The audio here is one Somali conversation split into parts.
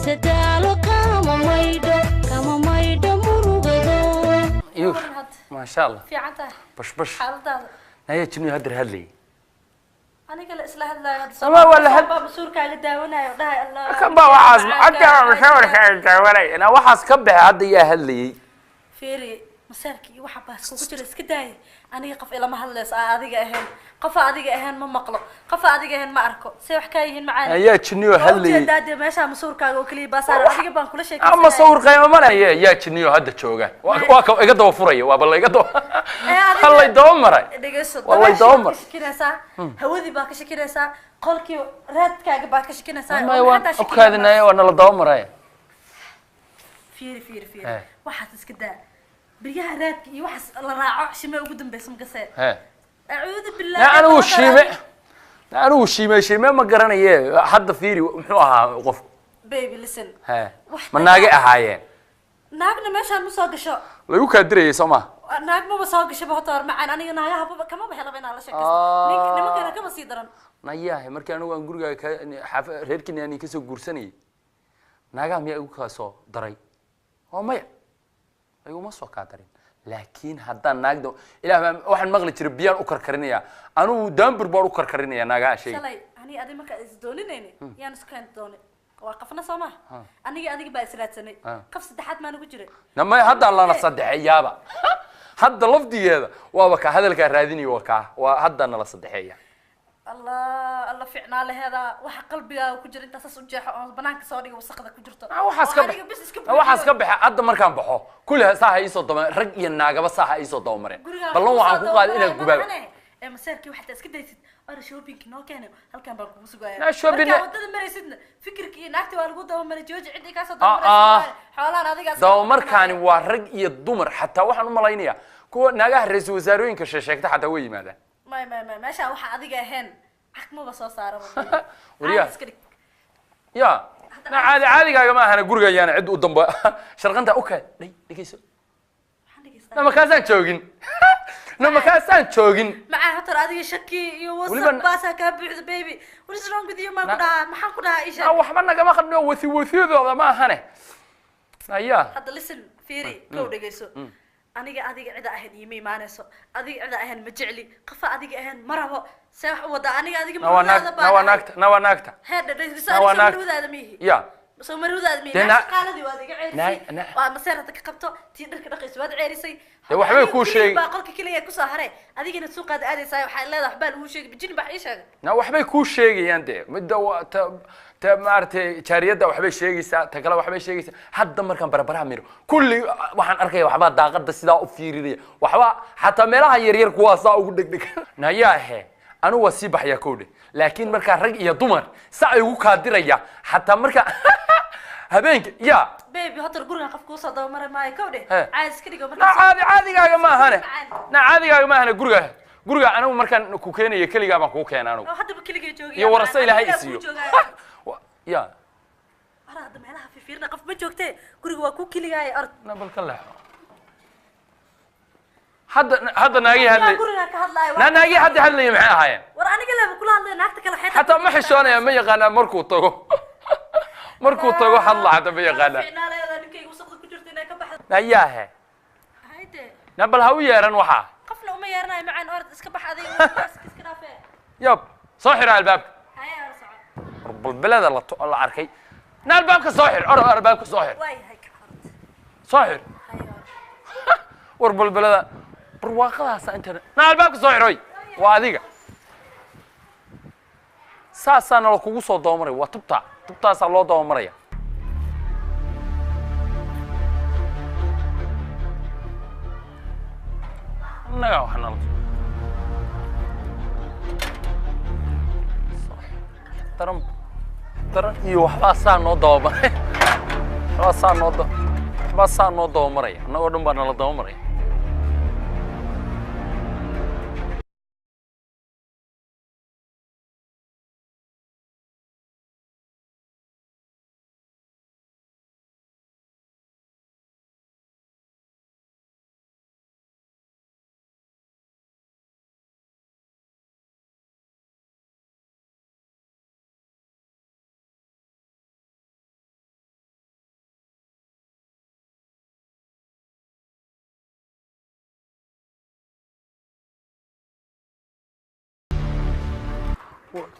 Sadaalo kama maydho, kama maydho murugado. Yuur, maasha Allah. Fiican tahay. Bash bash. Xaaladaada? Naya jinniyo hadda hadlayay. Aniga la isla hadlayo hadda. Ama waa la baa masuurkaaga daawanayo, dhahay Allah. Kan baa waxaas hadda daawanay na waxaas ka baxa hadda yaa hadlayay. Fiiri, masaarkii iyo waxa baas kugu jira iska daaya. Aniga qof ilama hadlayso aa adiga ahayn, qofa adiga ahayn ma maqlo, qofa adiga ahayn ma arko. See wax kaa yihiin, macaan? Ayaa jinniyo hadlayay. Ujeedaa dee, meeshaa masuurkaaga oo keliya baa saaran. Adiga baan kula sheekaysanaya. Ama sawir qiimo ma leh. Yaa jinniyo hadda jooga waa ka iga daba furaya, waaba la iga daba hallay daba maray. Dhegeyso. Waa lay daba dabaashii maray. Ka shakinaysaa hawadii baa ka shakinaysaa, qolkii raadkaaga baa ka shakinaysaa. Maya, waan okaadinaya, waa nala daba maray. Fiiri, fiiri, fiiri. Eh. Waxaas iska daa, biryaha raadka iyo waxaas la raaco shime ugu dambeysa makasee. He. Acuudu billahi. Na anigu shiime, na anigu shiime shiime ma garanaye. Hadda fiiri, muxuu ahaa qofku? Baby, listen. He. Wax ma naage ahaayeen? Naagna meeshaan ma soo gasho. Lagu kaa dirayay soo ma? Naag maba soo gashaba horta hor, macaan. Aniga naagaha maba kamaba helaba inaan la sheekaysto. Ah. Ninka nimankana kama sii daran. Nayahe, markii anigu aan gurigaaga ka xaaf reerkiina aan kasoo guursanayay, naagaha miyaa igu kaa soo daray? Oo maya, iguma soo kaa darin. Laakiin haddaan naagda ilaah baa waxaan maqli jiray biyaan u karkarinayaa, anigu daambur baan u karkarinayaa naagaha sheegay. Shalay aniga adiga markaa is dooninayni yaan isku keeni doonay waa qafna soo maha. Aniga adiga baa israadsanay. Ah. Qaf saddexaad maa nagu jiray. Namay hadda lana saddexeeyaaba, hadda lafdigeeda waaba kaa hadalkaa raadinayo, waa kaa, waa hadda nala saddexeeya. Allah Allah, ficnaa laheedaa waxa qalbigaaga ku jira intaa saas u jeexo oo banaanka soo dhigo wasaqda ku jirto. Ah, waxaas ka Oo bax aniga bis iska waxaas ka buuxiyo. baxa. Hadda markaan baxo kulli saaha iisoo daba, rag iyo naagaba saaha iisoo daba mareen. Gurigaa ballan waxaan ku qaaday inaan gubaaba. Ee maseerkii waxaad iska daysid ora shoppingki noo keenay, halkan baan kugu sugaya. Na, shopping- Markaa wadada maraysidna fikirkii iyo naagtii waa lagu dabamaray. Jooji, ciddii kaasoo Ah, ah. dabamaraysa xoolahan adiga iska Dabamarkaani waa rag iyo dumar. Xataa waxaan u malaynayaa kuwa naagaha ra-iisul wasaarooyinka sheesheegta xataa way yimaadaan. May may may, meeshaan waxa adiga ahayn cag maba soo saaraba. Wariyaha. Caadi iska dhig. Ya na caadi caadigaaga ma ahana guriga yaana cid u damba sharqanta u kaad dhay dhegeyso. Waxaan dhegeystaa. Na makaasaan joogin, na makaasaan joogin. Macaa horta adiga shaki iyo Weliba wasaq baasaa kaa buuxda. Baby, what is wrong with you? Maan ku dhahaa, maxaan ku dhahaa isha? Na waxba nagama qadno, wasi wasiyadooda ma ahane aya. Hadda listen, fiiri, kow dhegeyso. Aniga adiga cida ahayn iima imaanayso, adiga cida ahayn ma jecli, qafa adiga ahayn ma rabo. See wax u wadaa? Aniga adiga Na waa naag, na waa naagta, na waa naagta. Heedha dhegeyso. Na waa Aniga naagta. marwadaada miihi? Ya. Soo marwadaada miihi? Dee naag shaqaaladii waad iga ceerisay, waa maseer hadda ka qabto, tii dharka dhaqayso waad ceerisay. Dee waxbay kuu Adiga sheegi- baa qolka keliya kusoo haray. Adigina suuqaad aadaysaa, waxaad leedahay waxbaa laguu sheegay, bijini baa ii sheegay. Na waxbay kuu sheegayaan dee, midda waa ta ta maaragtay jaariyadda waxbay sheegaysaa, ta kale waxbay sheegaysaa. Hadda markaan barabaraha miro kulli waxaan arkaya waxbaa daaqada sidaa u fiirinaya, waxbaa xataa meelaha yaryar kuwaasaa ugu dhegdheg. Nayaahe, anigu waa sii baxayaa kowdhe, laakiin markaa rag iyo dumar sa ay ugu kaadiraya xataa markaa habeenka ya. Baby, horta gurigan qof kuusoo dabamaray maayo, kow dheh. He. Caadi iska dhigo Na markaa. Caadi caadigaaga ma ahane. Macaan. Na caadigaaga ma ahane. Guriga guriga anigu markaan ku keenayo keligaa baan kuu keena anigu. Oo haddaba keligay joogaya. Iyo warase ilaahay Adigaa isiiyo. kuu joogaya. Ya. Hore hadda meelaha fiirfiirna, qof ma joogtee, guriga waa kuu keligaaya, orod. Na bal ka leexo hadda, hadda naagii hadlay. Gurigaa ka hadlaayo. Na naagii hadda hadlaya maxay ahaayeen? War aniga leba kula hadlaya, naagta kale waxay Xataa ma xishoonaya, ma yaqaanaa. Markuu tago, markuu tago hadla xataa ma yaqaanaa. Ficnaa leedahay ninkayga wasaqda ku jirta inay ka baxdo. Nayaahe. Hayde. Na bal ha u yeeran waxaa. Qofna uma yeeranayo, macaan, orod iska bax adiga, iska dhaafee. Yab, soo xira albaabka. Haya, hor soco. War balbalada la la arkay. Na albaabka soo xir, orod, albaabka soo xir. Waayahay, ka orod. Soo xir. Haya, orod. War balbalada barwaaqadaasa inta na albaabka soo xiroy waa adiga saasaa nala kugu soo dabamaray. Waa tubtaa, tubtaasaa loo dabamaraya. Annagaa wax nala daran daran iyo waxbaa saa noo dabamaray, waxbaa saa noo da waxbaa saa noo dabamaraya. Annagoo dhan baa nala dabamaraya.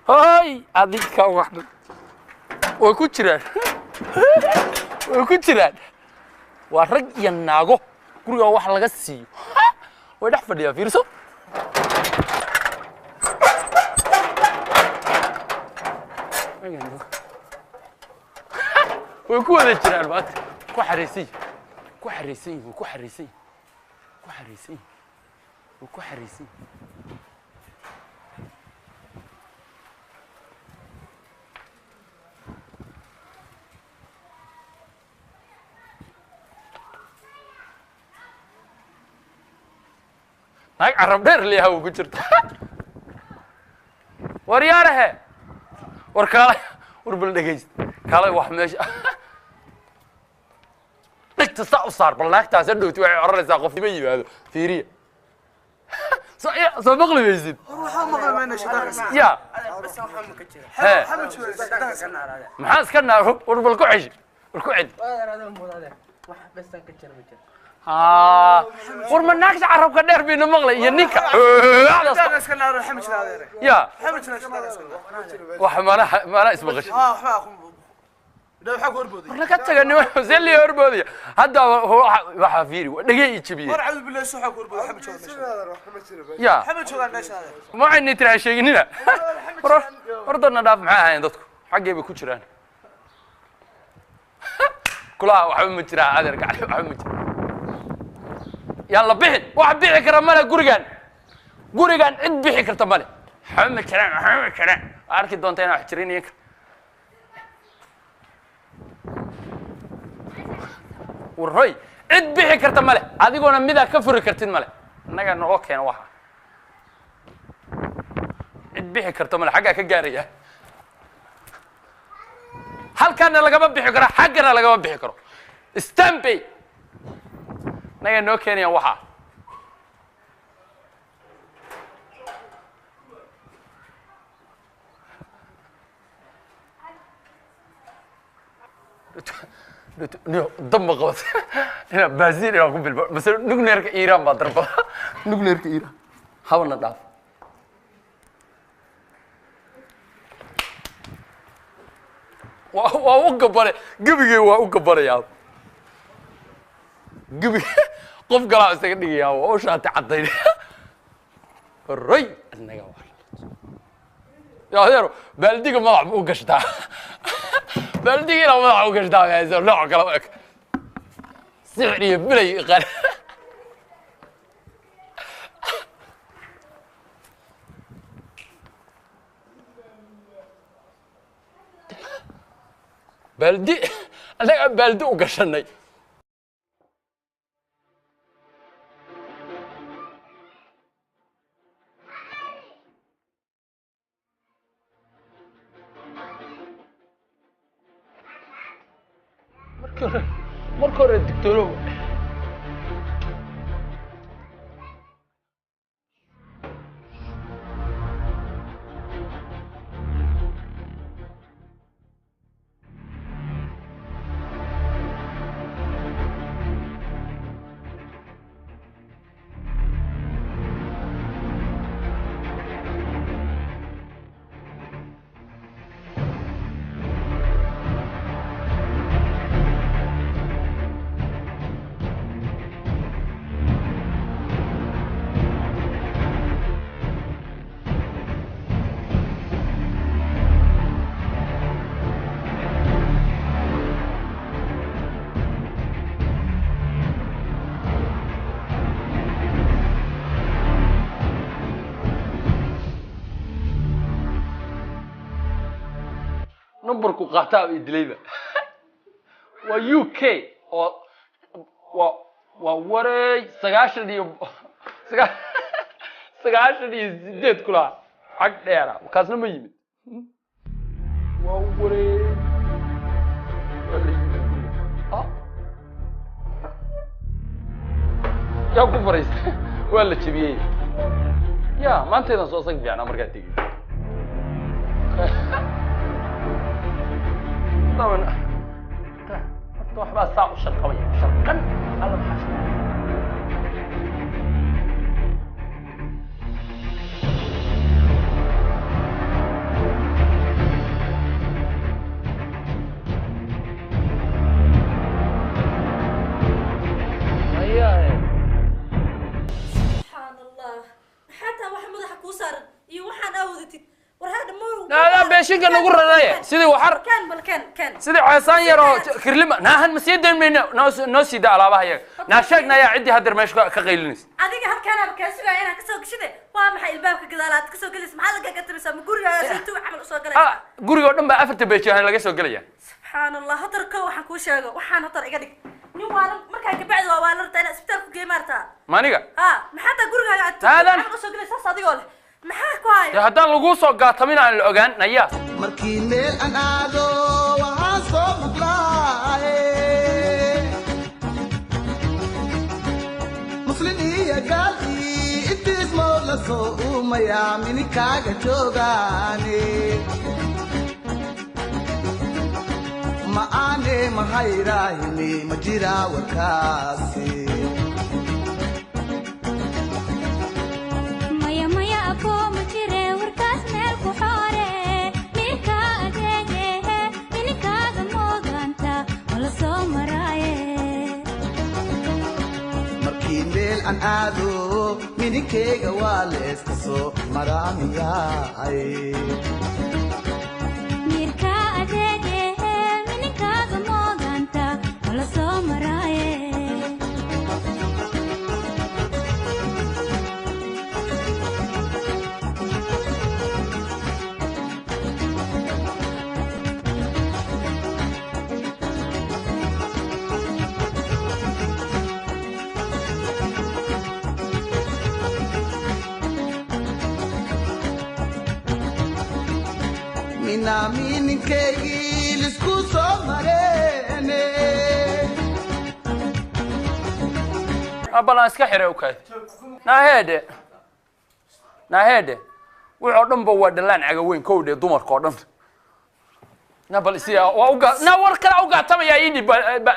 Hay adinka wax way ku jiraan, way ku jiraan. Waa rag iyo naago guriga wax laga siiyo, way dhex fadhiyaa. Fiirso, way ku wada jiraan maanta, ku xariisan, ku xariisan yihiin, ku xariisan, ku xariisan, way ku xariisan. Naag carab dheer liyaha ku jirta. War yaarahe, war kaalay, war bal dhegayst, kaalay. Wax meesha dhegta saa u saar bal. Naagtaas hadhowti waxay odhanaysaa qof ima yimaado. Fiiriya, soo maqli maysid ya. Hee, maxaa iska naar? War bal ku ceshi, war ku celi. War ma naagta carabka dheer bayna maqlay iyo ninka ya wax mana mana ismaqashay. War laga taga niman, see lii horboodaya hadda? Waxaa fiiri, dhegey i jebiyey ya. Ma waxayna tiraa sheeginina. War dadna dhaaf, maxay ahaayeen dadku? Xaggee bay ku jiraan kulaha? Waxba ma jiraa adeer gacli, waxba ma jira. Yaan la bixin, wax bixi kara male gurigan. Gurigan cid bixi karta male. Waxba ma jiraan, waxba ma jiraan. Waa arki doonta inaan wax jirin iyanka. Warhoy, cid bixi karta male, adigoona midaa ka furi kartid male. Innagaa naloo keena waxa. Cid bixi karta male, xaggaa ka gaaraya. Halkaana lagama bixi karo, xaggana lagama bixi karo. Stambay innagaa noo keenayaan waxaa. Damba qabat inaa baasiin inaan ku bilba mase nugneerka Iiraan baa darbada, nugneerka Iiraan habana dhaaf. Waa u gabane gebigey, waa u gabanayaa gebi. Qof kalaa isaga dhigayaa, waa u shaati caddayn. Roy, innaga waa ya adeero. Baaldiga madax u gashtaa, baaldiga inaa madaxa u gashtaa hayso, nooc kale u eg, sixir iyo bilay qan. Baaldi annagaa baaldi u gashanay. Markii hore, marka hore digtoonow. Numberku qaataa i dilayba. Waa UK oo waa wareey 90 iyo 98 kulaha, xag dheera kaasna ma yimid. Waa wareey, waa la yimid guriga. Ah, yaa ku fariistay? Waa la jebiyey ya. Maantaydan soo sag fiicnaa markaa tegey. طبعا horta waxbaa saa u sharqamaya, sharqan alla maxaa sharqan. Beeshinka nagu raraye sidii waxar Kan bal kan kan. Sidii ceesaan yar oo kirlima naahan ma sii dayn mayno. Noo sii daa alaabaha iyaga. Naa sheegnayaa ciddii haddeer meesha ka qaylinaysa. Adiga halkaan kaa sugaya inaad kasoo gashide. Waa maxay ilbaabka gadaal aad kasoo gelaysa? Maxaa laga gatamaysaa? Ma gurigaaga si tuu camal usoo galaysa? Ah, guriga oo dhan baa afarta beeji ahaan laga soo gelaya. Subxaan Allah. Hatar ko waxaan kuu sheego, waxaan hatar iga dhig nin waalan. Markaa kabacdi waa waalan rabtaa inaad isbitaal ku geey maartaa. Ma aniga? Ha, maxaa taa gurigaaga aad tuu Taadan. camal usoo gelaysa saas adigoo leh? Maxaa ku hayo? Dee haddaan laguu soo gaatamin aan la ogaan nayaa. Markii meel aan aado waxaan soo maqlaaye muslin iyo gaal iyo intiismoo la soo uumayaa minikaaga joogaane ma aane mahayraahine ma jiraa warkaasi. Maya, maya, aboo, ma jire warkaas. Meel ku xoore mirka adeegehe mininkaaga mooganta oo la soo maraaye. Markii meel aan aado mininkeyga waa layska soo maraamiyaay. Mirka adeegehe mininkaaga mooganta oo la soo maraaye. Mina mininkeygii lisku soo mareene. Bal aan iska xiray ukayd. Naaheedhe, naaheedhe, wuxoo dhan ba waa dhallaan cagaweyn kowdhe dumarka oo dhan. Na bal isi waa uga na war kale u gaatamaya. Ii dhib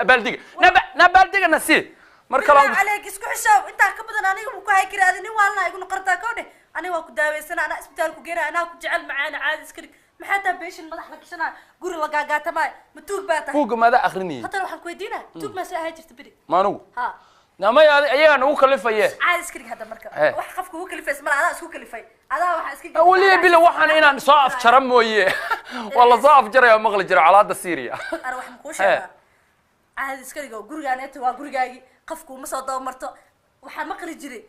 baaldiga na na baaldiga na sii mar kale. Bilaa caleyk, isku xishow. Intaa ka badan aniga ma ku hay karaadi. Nin waalna igu noqortaa koo dheh. Aniga waa ku daaweysana, anaa isbitaal ku geenaya, anaa ku jecel macaana. Caadi iska dhig. Maxaa taa beeshin madax la gashanaayo, guri la gaagaatamaayo? Ma tuug baa tahay? Buugga maada akrinayay? Haddana waxaan ku weydiinaa, tuug maa soo ahaa jirta beri? Ma anugu? Ha. Namay ayagaa nagu kalifaye. Caadi iska dhig hadda marka. Wax qofka ugu kalifays mala, adaa isku kalifay, adaa waxaa iska Weliya bila waxaan inaan soo afjara mooye, waa la soo afjaraya. Maqli jira colaadda Syria. Ara waxaan kuu sheegaa, caadi iska dhigo. Gurigaan eeta waa gurigaagii, qofku uma soo dabamarto. Waxaan maqli jiray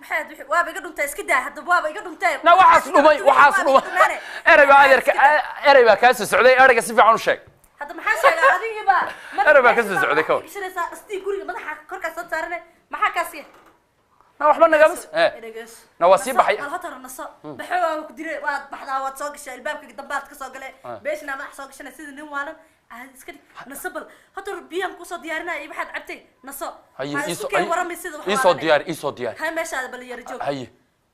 maxay aad waaba iga dhuntay. Iska daa hadda, waaba iga dhuntay. Na waxaas dhumay, waxaas dhumay. Erey baa adeerka, erey baa kaa soo socday. Ereyga si fiican u sheeg. Hadda maxaa sheegaa adigiiba? Erey baa ka soo socday, ka war. Gashanaysaa dhastii guriga madaxa korkaas soo saarane. Maxaa kaas yahay? Na waxba nagama Na waa sii baxay. Bal hotara naso. Baxo waa ku diray, waad baxdaa, waad soo gashay albaabka dambaad ka soo galay, beeshna madax soo gashanay sida nin waalan. Caadi iska dhig, naso. Bal hotar biyaan kusoo diyaarinaya iyo waxaad cabtay. Naso. Haye. Ha isku iisoo keen warami sida wax iisoo waalanay. Diyaari, iisoo diyaari. Hay, meeshaada bal yara joog. Haye.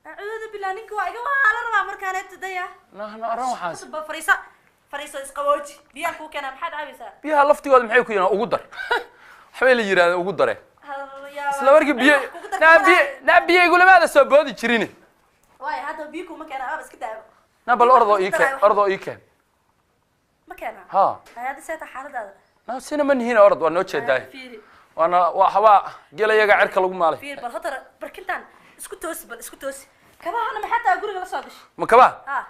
Acuudu billah, ninka waa iga waa la rabaa markaan eegto daya. Na na oran waxaas. Ba fariisa, fariiso, isqabooji. Biyaan kuu keenaa, maxaad cabaysaa? Biyaha laftigooda maxay ku yihiin? Ugu dar waxbay la yidhahda, ugu dare isla markii biyo. Na biyo, na biyo igulamaada soo boodi jirin. Waay, hadda biyo kuma keenaa, waaba iska daawo. Na bal ordoo ii keen, ordoo ii keen. Ma keenaa? Ha. Hay, hadda seeta xaaladaada? Na sina ma nihin, orod, waa noo jeedaay. Fiiri. Waana waa habaa gelayaga cirka lagu maalay. Fiir, bal hadda barkintan isku toosi, bal isku toosi. Kabahana maxaa taa guriga la soo gashay? Ma kabaa? Ha.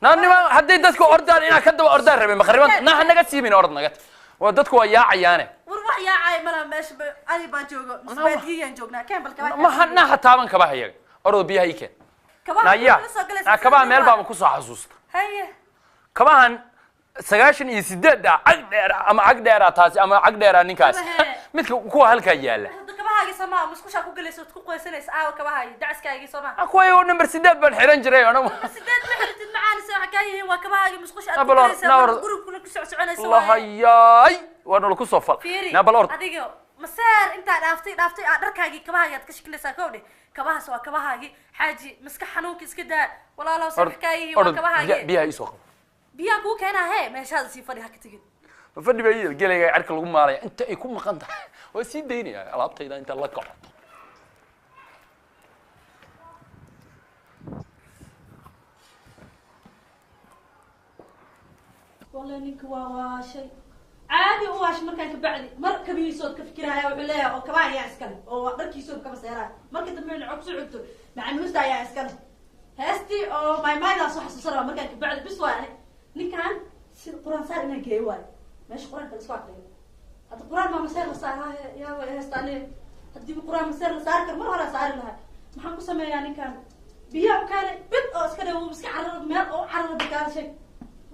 Na nima hadday dadku ordaan inaan ka daba ordaan rabay maqribanta. Na ha naga siibin, orod naga waa dadku waa yaacayaane. War wax yaacay malaha meesha, ani baan joogo mise baadiyayaan joognaa? Keen bal kabaha. Ma ha na ha taaban kabaha iyaga, orod biyaha ii keen. Kabaha naya guriga la soo galaysa na sida kabaha nin meel waa- baaba kusoo xasuusta. Haye. Kabahan 98 cag dheer ama cag dheera taasi ama cag dheera ninkaas. Kabahe. Midka kuwa halkaa yaala. Hadda kabahaagii somaa musqushaa ku galaysa ood ku qoysanaysa? Aawa kabahaagii, dacaskaagii somaa? Kuwa iyagoo number 8 baan xiran jiray ona. 8 ma xiratid macaanise, waxa kaa yihiin waa kabahaagii musqusha aad Na ku bal or- galaysa na marka or- guriga kula ku socsoconaysa waaye. Lahayaay, waa nala kusoo fal. Fiiri. Na bal ord. Adiga maseer intaa dhaaftay dhaaftay aad dharkaagii kabahaagii aad ka shakilaysaa. Kow dheh, kabahaas waa kabahaagii. Xaaji, maska xanuunka iska daa walaalow. Orod. Sax kaa yihiin waa Orod kabahaagii. Biyaha iisoo qabo. Biyaha kuu keenaa he, meeshaada sii fadhi, ha ka tegin. Ma fadhi baa ii gelayga cirka lagu maalaya inta ay ku maqan tahay. Waa sii daynaya alaabtayda inta la kaco. Wallahi ninka waa waashay, caadi u waashay. Markaan kabacdi mar kabihiisood ka fikiraya, wuxuu leeyahay oo kabaha ayaa iskale oo waa dharkiisood kama seeraya. Marka dambe cog soo cogto macamuusta ayaa iskale. Heestii oo maymaydaa soo xasuusanaya markaan kabacdi bis waa ani. Ninkan si quraan saar inaan geeyo waayo meesha quraanka la isku aqriyo. Hadda quraan maa maseer la saaraa yaa way haystaane. Haddii quraan maseer la saari karo mar hore saari lahaa. Maxaan ku sameeyaa ninkan? Biyaha u keenay bid oo iska dhow iska cararo meel oo cararo dakaada sheeg.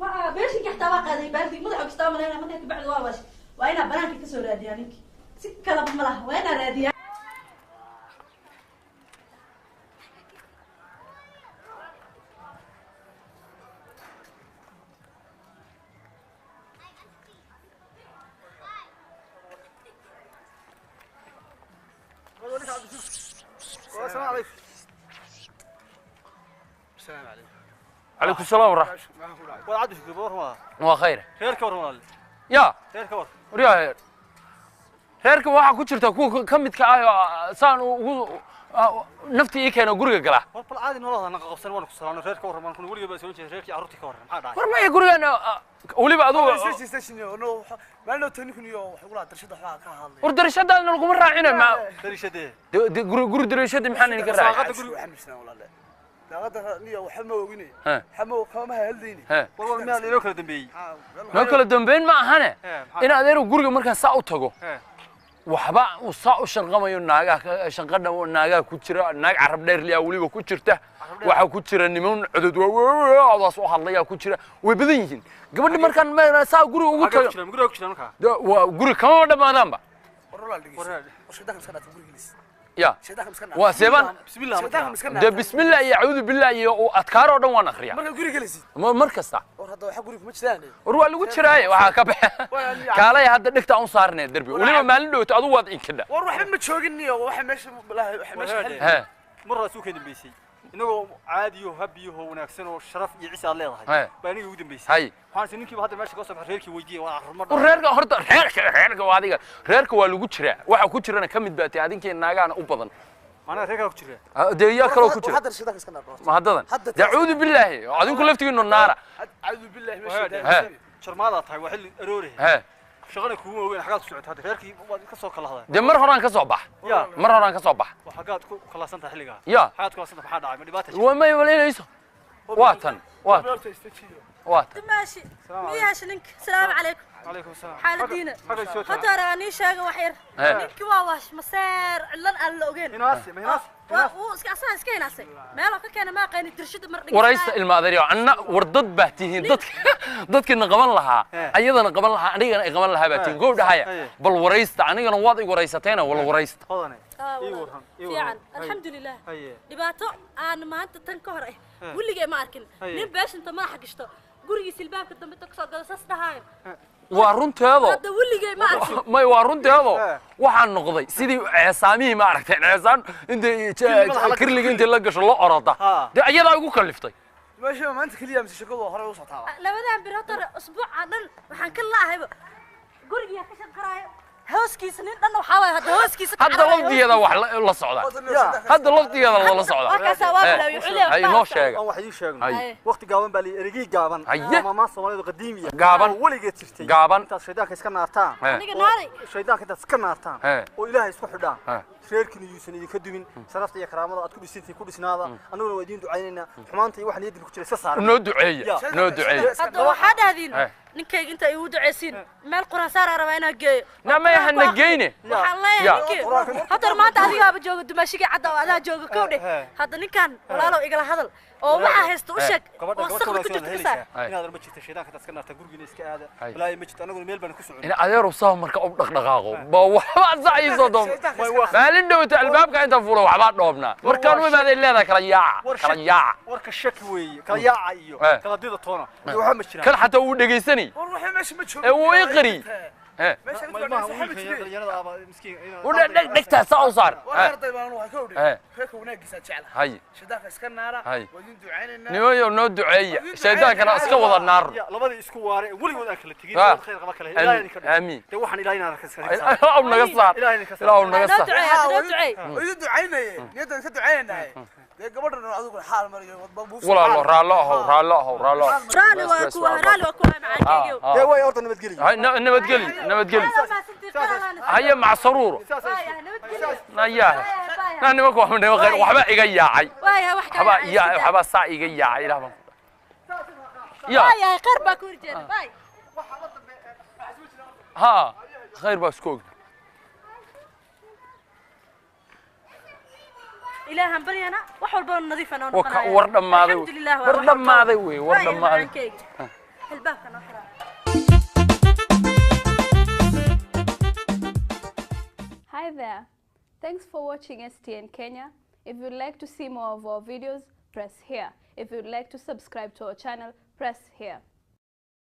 Waa beeshinka xataa waa qaaday baaldi madaxa kastaa malaynaa markaa kabacdi waa waashay. Waa inaa banaanka kasoo raadiyaa ninki. Si kalaba ma laha waa inaa raadiyaa. السلام عليكم. السلام عليكم. عليكم السلام ورحمة. وعاد شو كبر waa khayr. reerka war walaal. Ya reerka war. Waryaa reerka waxaa ku jirta kuwa ka midka ah saan ugu naftii ii keena guriga gala. War bal caadi nololada naqa qabsan waan ku salaano reerka war maan kun weliga baa soo jeeday reerkii carruurtii ka waran maxaa dhacay? War maya gurigan weliba adigu war darashadaadna laguma raacina ma darishadee guri darashadii maxaan idinka raacay? War war miyaa inoo kala dambeeyey? Noo kala dambeyn ma ahane in adeeru guriga markaan saa u tago waxba uu saa u shanqamayo naagaha shanqadha naagaha ku jira naag carab dheer liyaa weliba ku jirta waxaa ku jira niman codod waaadaas u hadlayaa ku jira way badan yihiin gabadhi markaan saa guriga ugu tago guriga ku jira markaa waa guri kamama dhammaadaanba ya waa seebaan bismillah dee bismillah iyo acuudu billah iyo adkaar oo dhan waan akhriyaa mar kasta. War waa lagu jiraaye waxaa ka baxe kaalay hadda dhegta aan u saarnay derbi weliba maalin dhowto adigu waad inkidha. War waxba ma joogin niyo waxa meesha waxa meesha mar raasuu ka dambeysay inagoo caadiyo habiyo wanaagsan oo sharaf iyo ciise aad leedahay baa aniga ugu dambeysay. Waxaan si ninkiiba hadda meesha ka soo baxay reerkii weydiiyay waa carruur ma reerka horta reerka waa adiga reerka waa lagu jiraa waxa ku jirana ka mid baatay adinkii naagaana u badan maana reerka ku jira dee yaa kaloo ku jira hadda shaydaanka iska naar ma haddadan acuudu billaahi adinku laftigiinu naara acuudu billaahi meesha jarmaada tahay waa xilli aroore shaqana kuuma ogeyn xagaad ku socotay hadda reerkii waad ka soo kala hadlay dee mar horaan ka soo bax mar horaan ka soo bax waa xagaad ku kalaasan tahay xilligaa ya xagaad ku kalaasan tahay maxaa dhacay ma dhibaata waa may walaynayso waa tan waa waa tan ماشي مياش ninka السلام عليكم. عليكم السلام. xaaladiina hadda hore aan ii sheega wax yar ninkii waa waash maseer cilan aan la ogeyn hinaasi ma hinaasi wuu iska asaga iska hinaasay meel oo ka keena ma aqaani dirshada mar dhigay. Waraysta ilma adeeryo anna war dad baa tihiin dadkina qaban lahaa ayadana qaban lahaa anigana ay qaban lahaa baa tihiin goob dhahaya bal waraysta anigana waad i waraysateena wal waraysta hodane ii waran fiican alxamdulilah. Dhibaato aan maanta tan ka hor ah weligay ma arkin nin beeshinta madaxa gashto gurigiisa ilbaabka dambe ta kasoo galo saas dhahaayo waa runteedo hadda weligay ma arkin may waa runteedo waxaan noqday sidii ceesaamihii ma aragtay ceesaan intay kirliga intay la gasho la orada dee ayadaa igu kaliftay meesha maanta kaliya mise shaqadu hore u socotaa labadan bir horta usbuuca dhan waxaan ka laahayba gurigiyaa ka shanqaraayo hooskiisa nin dhan waxaa waaye hadda hooskiisa hadda lafdigeeda wax la socda hadda lafdigeeda lala socda markaasaa waa bilaawiyo culiya hay noo sheega aan wax ii sheegno waqti gaaban baa la erigii gaaban maamaa Soomaalidu qadiimiya gaaban weligeed jirtay gaaban intaad shaydaanka iska naartaan aniga naaray shaydaanka intaad iska naartaan oo ilaahay isku xidhaan reerkiina yuusan idinka dumin sharafta iyo karaamada aad ku dhisantiin ku dhisnaada annaguna waa idiin ducaynaynaa xumaanta iyo wax niyadda ku jira iska saara noo duceeya noo duceeya hadda waxaa dhahdiin ninkayga inta igu duceysiin meel quraan saaraa rabaa inaan geeyo na may hana geyne waxaan leeyahay ninkii hadda maanta adigaaba jooga dumaashigii cadda oo adaa jooga kow dheh hadda ninkan walaalow igala hadal oo waxaa haysta u sheeg oo saqda ku jirta ka saar inaad ma jirto shaydaanka intaad iska naartaa gurigiina iska aada balaayo ma jirto annaguna meel baan ku socon in adeeru saa marka u dhaqdhaqaaqo ba waxba saa ii soo doon maalin dhowta albaabka inta fulo waxbaa dhoobnaa markaan u imaaday leedahay kala yaaca kala yaaca warka shaki weeye kala yaaca iyo kala dida toona iyo waxa ma jiraan kan xataa wuu dhegaysanay war waxa meesha ma joogo ee wuu ii qari dhegtaa saa u saar arday baan waxaa ka odhi reerka wanaagiisa jeclahay shaydaanka iska naara waa idin ducaynaynaa nimayo noo duceeya shaydaankana iska wada naar labadii isku waare weligood aan kala tegin khayr qaba kala ilaahay idinka dhigo aamiin dee waxaan ilaahay inaan iska ilaahu naga saar ilaahu naga saar waa idin ducaynaye niyaddan ka ducaynaynaaye dee gabadhan adigu xaal mariyo walaalo raallo ahow raallo ahow raallo raali waa kuwa raali waa kuwa macaankeeyo dee way horta nabadgeli nabadgeli nabadgeli haya macsaruuro nayaah na nimanka waxba nima khayr waxba iga yaacay waxba saa iga yaacay ilaah baan ku Ya. Waayahay, khayr baa ku horjeeda, bye. Ha, khayr baa isku ogna. Ilaahan baryana wax walba oo nadiif ah noo Wa ka noqonaya. war dhammaaday wey. Alxamdulilah, waa War wax dhammaaday wey, war Waayahay, dhammaaday. macaankeyga. Albaabka noo xiraa. Hi there. Thanks for watching STN Kenya. If you'd like to see more of our videos, press here. If you'd like to subscribe to our channel, press here.